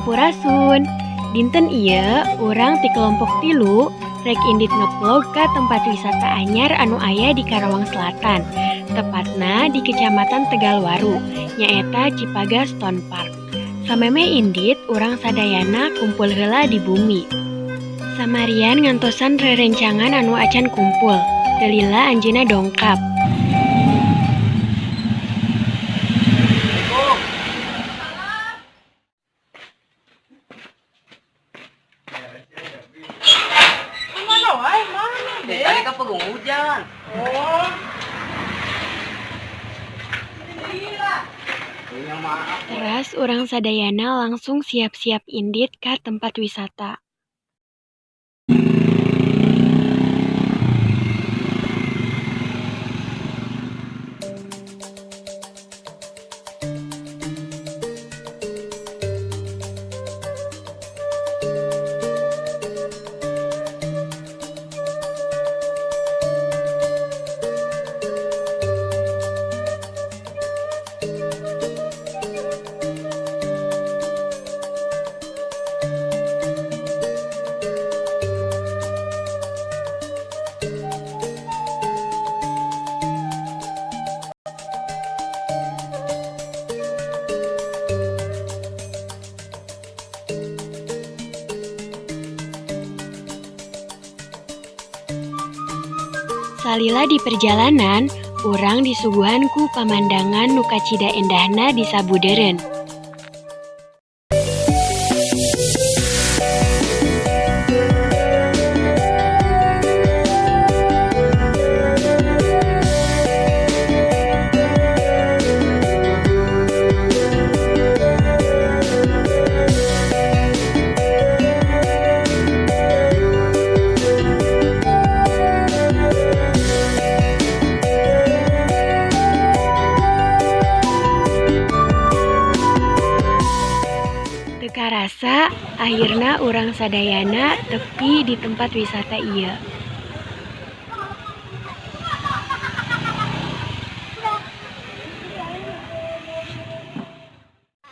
Sampurasun. Dinten ieu urang ti kelompok 3 rek indit ngevlog ka tempat wisata anyar anu aya di Karawang Selatan, tepatna di Kecamatan Tegalwaru, nyaeta Cipaga Stone Park. Samemeh indit, urang sadayana kumpul heula di bumi. Samarian ngantosan rerencangan anu acan kumpul, teu lila anjeunna dongkap. Mana wae, mana deh? Tadi kan pegung hujan. Oh. Gila. Ini maaf. Teras urang sadayana langsung siap-siap indit ka tempat wisata. Salila di perjalanan, urang disuguhan ku pamandangan nu kacida endahna di sabudeureun. Teu karasa, akhirna urang sadayana tepi di tempat wisata ieu.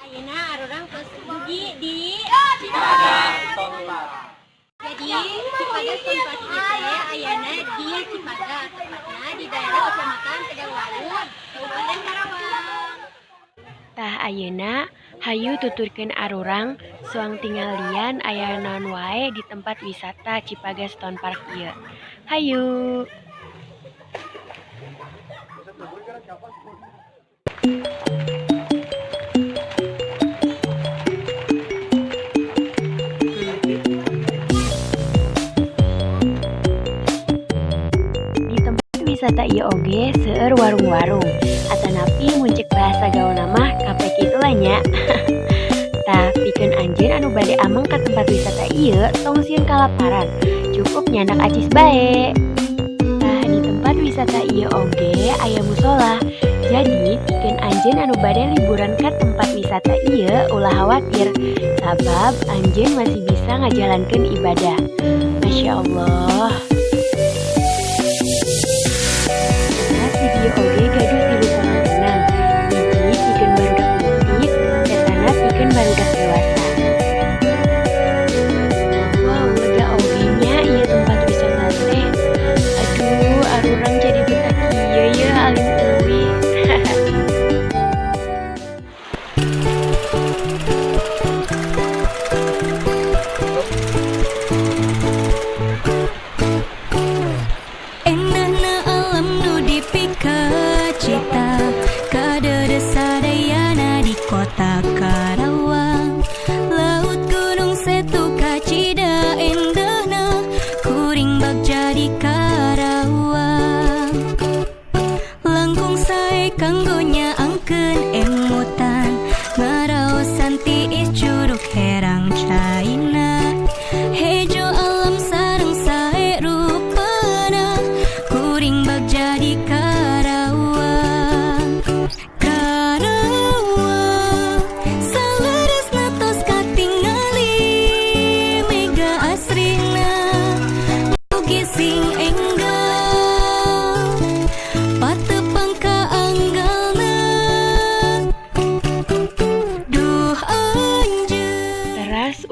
Ayeuna arurang tos dugi di Jadi Cipaga Stone Park ieu teh ayana di Cipaga, tepatna di daerah Kecamatan Tegalwaru, Kabupaten Karawang. Tah ayeuna hayu tuturkeun arurang suang tinggalian aya naon wae di tempat wisata Cipaga Stone Park ieu. Hayu. Di tempat wisata ieu oge seueur warung-warung, atanapi mun ceuk bahasa gaulna mah kafe kitu lah nya. Tah, pikeun anjeun anu bade ameng ka tempat wisata ieu tong sieun kalaparan, cukup nyandak acis bae. Tah, di tempat wisata ieu oge aya musola. Jadi, pikeun anjeun anu bade liburan ka tempat wisata ieu ulah khawatir, sabab anjeun masih bisa ngajalankeun ibadah. Masya Allah. Nah, di dieu oge gaduh 3 kolam renang. Hiji pikeun barudak leutik, etana pikeun barudak dewasa. Wow, lega oge nya ieu tempat wisata teh. Aduh, arurang jadi betah kieu ye alim uih. Endahna alam nu dipikacita.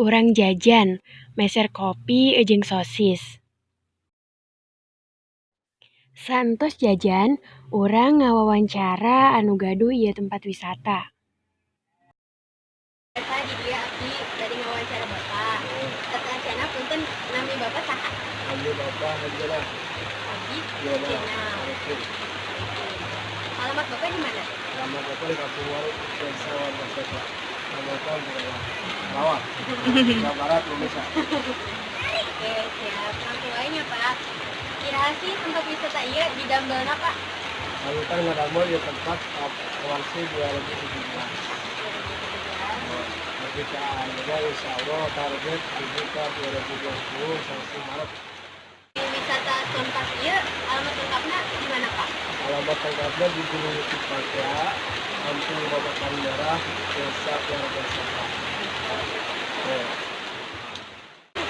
Urang jajan, meser kopi jeung sosis. Saentos jajan, urang ngawawancara anu gaduh ieu tempat wisata. Biasa di dieu abdi bade ngawawancara Bapak. Sateuacanna punten, nami Bapak saha? Kami Bapak Hajana. Haji Iya, Jenal. Oke. Alamat Bapak di mana? Nama Bapak di Kampung Waru, Desa Wargaseta, Kecamatan Karawang, Jawa Barat, Indonesia. Oke, siap. Langsung wae nya, Pak. Iraha sih tempat wisata ieu didamelna, Pak? Kami kan ngadamel di tempat awansi 2017. Kita ayeuna insya Allah target dibuka 2020 sampai Maret. Di wisata Sonpas ieu alamat lengkapna di mana, Pak? Alamat lengkapnya di Gunung Cipaga, Kampung Babakan Merah, Desa Wargaseta. Oh.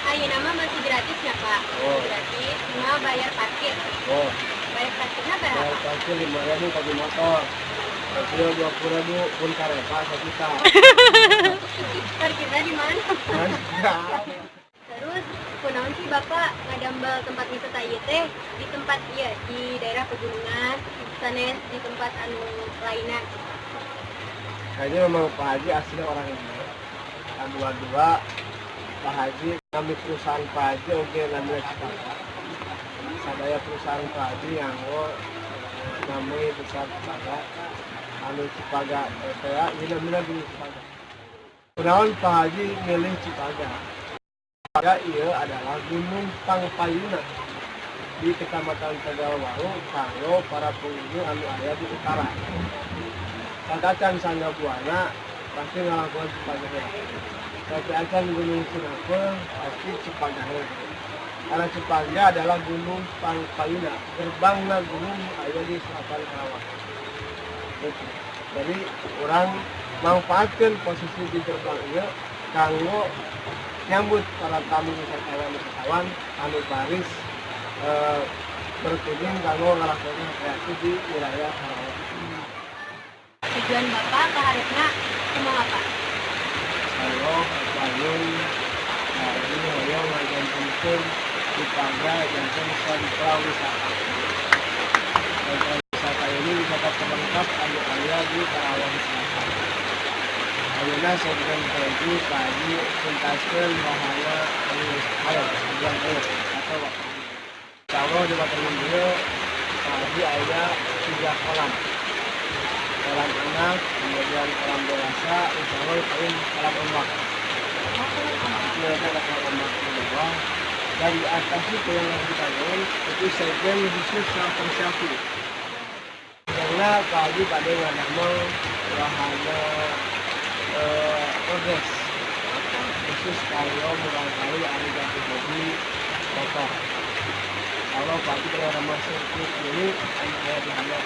Ayeuna mah masih gratis ya, Pak? Oh. Gratis, cuma bayar parkir. Oh. Bayar parkirnya berapa? Bayar parkir 5.000 bagi motor. Mobil 20.000 pun kareta 1 juta. Parkirnya di mana? Terus, kunaon sih Bapak ngadamel tempat wisata ieu teh di tempat ieu di daerah pegunungan, sanes di tempat anu lainna? Kayaknya memang Pak Haji aslinya orang ini. Dua dua Pak Haji kami perusahaan Pak Haji oke namanya Cipaga. Sadaya perusahaan Pak Haji yang oh, namanya besar Cipaga. Anu Cipaga TPA ini namanya Gunung Cipaga. Kunaon Pak Haji milih Cipaga? Cipaga iya adalah Gunung Pangpayuna di Kecamatan Tegalwaru kanggo para pengunjung anu aya di utara. Satacan Sangga Buana pasti ngalakukan Cipaga heula. Tapi acan Gunung Sinapel pasti Cipaga heula. Karena Cipaga adalah Gunung Pangpayuna, gerbangna gunung aya di selatan Karawang. Gitu. Jadi urang manfaatkan posisi di gerbang ieu kanggo nyambut para tamu wisatawan wisatawan anu baris berkunjung kanggo ngalakukan rekreasi di wilayah Karawang. Tujuan Bapak ka hareupeuna kumaha, Pak? Insyaallah payun ini hoyong ngajantenkeun Cipaga janten sentra wisata. Sentra wisata ini wisata terlengkap anu aya di Karawang Selatan. Ayeuna segmen pagi pagi tuntaskeun wahana anu ayo bulan ayo atau waktu. Insyaallah di Waterloo ieu pagi aya tiga kolam. Kolam anak, kemudian kolam dewasa, insya Allah paling kolam ombak. Mereka ada kolam ombak di bawah. Dan di atas itu yang lagi dibangun itu segmen khusus selfie selfie. Karena pagi pada ngadamel wahana progres khusus kalau barangkali ada jatuh hobi motor. Kalau pagi pada ngadamel sirkuit ini anu aya di handap.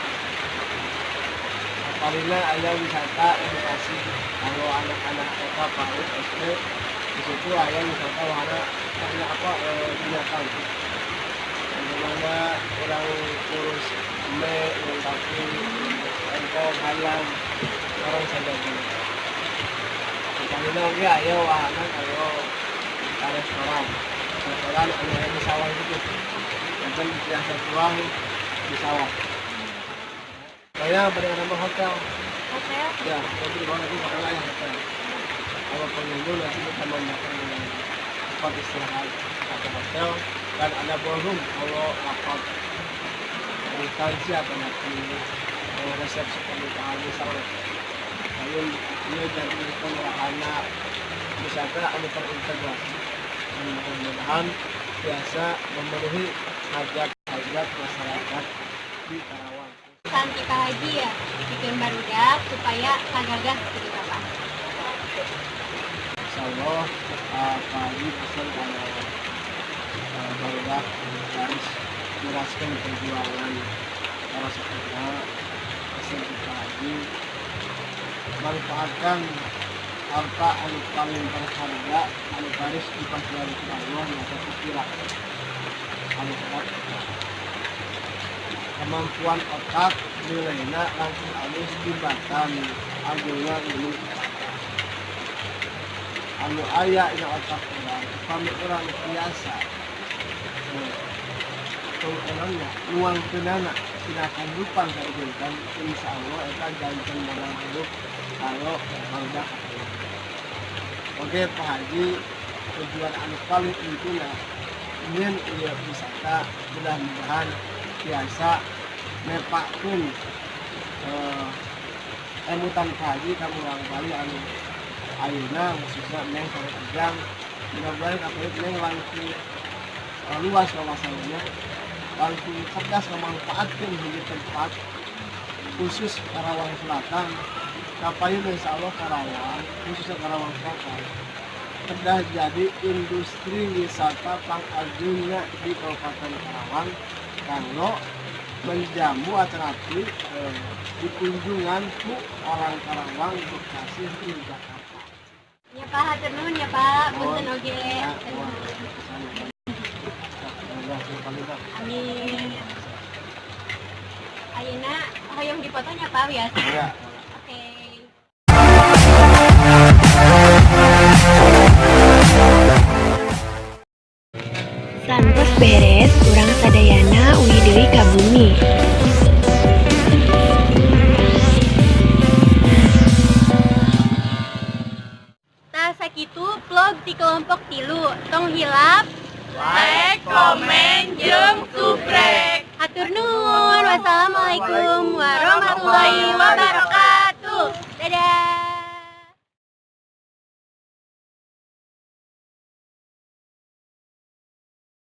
Palingnya ada wisata edukasi kalau anak-anak TK, PAUD, SD di situ ada wisata wahana kayak apa binatang, bagaimana orang urus me melengkapi engkong hayam orang sadar gitu. Palingnya oke ayo wahana kalau ke restoran restoran anu aya di sawah gitu, janten biasa tuang di sawah. Kayaknya pada nama hotel. Hotel? Ya, nanti di bawah nanti bakal ada hotel. Kalau pengunjung nanti kita makan di tempat istirahat atau hotel dan ada ballroom kalau rapat instansi atau nanti resepsi pernikahan misalnya. Lalu ini jadi wahana wisata anu terintegrasi. Dan mudah-mudahan biasa memenuhi hajat-hajat masyarakat di Karawang. Santi Pak Haji ya, bikin barudak supaya kagagah gitu, Bapak. Insya Allah Pak Haji pesan kalau barudak harus meraskan perjuangan para sekolah pesan ke Pak Haji manfaatkan harta anu paling berharga anu baris di pasian Allah nyata pikiran anu sehat kemampuan otak nilainya langsung alus tibatan agungna ilmu. Anu aya dina otak urang, upami urang biasa nya nuangkeunana tina kahirupan kahirupan, insya Allah eta janten modal hidup kalau barudak. Oke Pak Haji, tujuan anu paling intina ingin ieu wisata mudah-mudahan biasa nepakkeun emutan Pak Haji ka murangkalih anu ayeuna, khususnya Neng sareng Ujang. Mudah-mudahan kapayun Neng langkung luas wawasannya, langkung cerdas memanfaatkan hiji tempat, khusus Karawang Selatan. Kapayun insya Allah Karawang, khususnya Karawang Selatan, kedah jadi industri wisata pangageungna di Kabupaten Karawang kanggo menjamu atanapi di kunjungan ku orang Karawang, Bekasi, di Jakarta. Ya Pak, hatur nuhun ya Pak, punten oge. Ya, Hatur wah, nuhun. Amin. Amin. Ayeuna hoyong dipotonya Pak biasa. Ya. Oke. Saentos beres, urang sadayana uih deui ka bumi. Tah, sakitu vlog ti kelompok 3. Tong hilap Like, komen, jeung subrek. Hatur nuhun. Wassalamualaikum warahmatullahi wabarakatuh. Dadah.